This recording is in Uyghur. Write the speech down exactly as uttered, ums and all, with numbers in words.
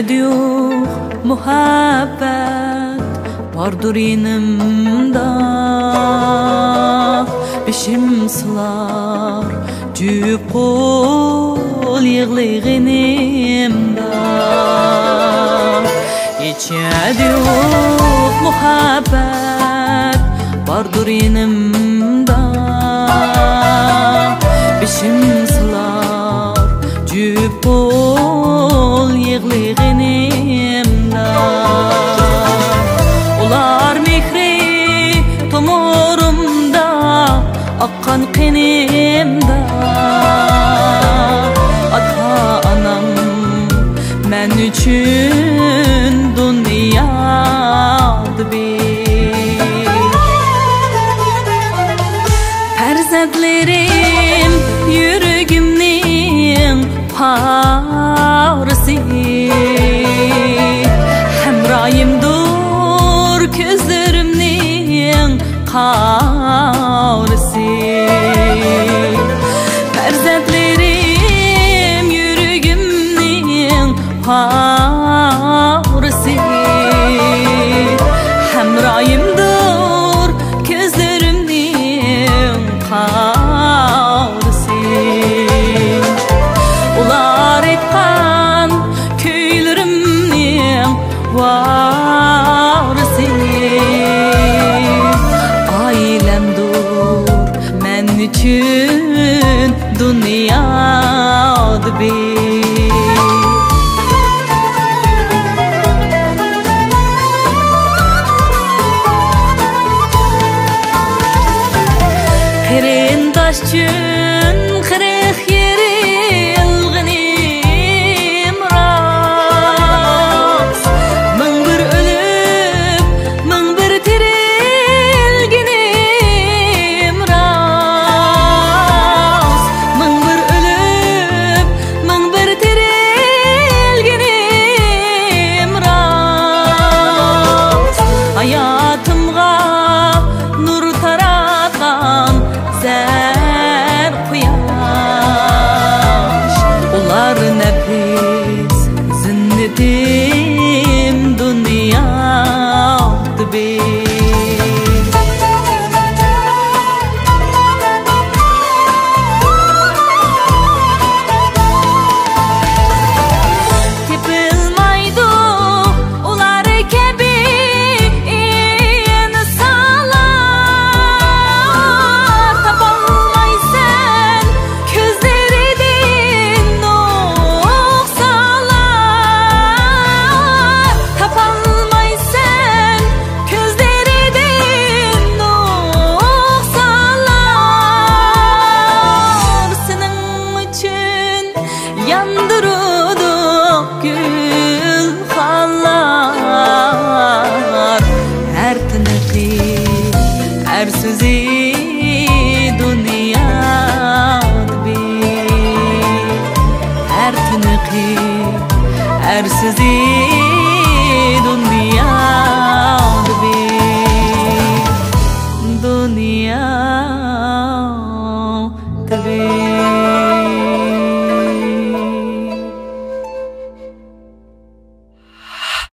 يوق مۇھەببەت باردۇر يېنىمدا، بېشىم سىلار جۈپ قول يىغلىغىنىمدا. ھېچ يەردە يوق مۇھەببەت باردۇر يېنىمدا، بېشىم سىلار جۈپ قول يىغلىغىنىمدا. ئۇلار مېھرى تومۇرۇمدا ئاققان قېنىمدا. ئاتا-ئانام مەن ئۈچۈن دۇنيادا بىر. پەرزەنتلىرىم يۈرىكىمنىڭ پارىسى، ھەمراھىمدۇر كۆزلىرىمنىڭ قارىسى. پەرزەنتلىرىم يۈرىكىمنىڭ پارىسى، ھەمراھىمدۇر كۆزلىرىمنىڭ قارىسى. ئۇلار ئېيتقان كۈيلىرىمنىڭ ۋارىسى، ئائىلەمدۇر مەن ئۈچۈن دۇنيادا بىر. قېرىنداش ئۈچۈن قىرىق يېرىلغىنىم راست، مىڭ بىر ئۆلۈپ، مىڭ بىر تىرىلگىنىم راست، مىڭ بىر ئۆلۈپ، مىڭ بىر تىرىلگىنىم راست. ھاياتىمغا نۇر تاراتقان زەر قۇياش، ئۇلار نەپىس زىننىتىم دۇنيادا بىر. تېپىلمايدۇ ئۇلار كەبى ئىنسانلار، تاپالمايسەن كۆزلىرىدىن نۇقسانلار، تاپالمايسەن كۆزلىرىدىن نۇقسانلار. سېنىڭ ئۈچۈن ياندۇرۇلدۇق گۈلخانلار، ھەر تىنىقى، ھەر سۆزى دۇنيادا بىر. ھەر تىنىقى، ھەر سۆزى دۇنيادا بىر. دۇنيادا بىر.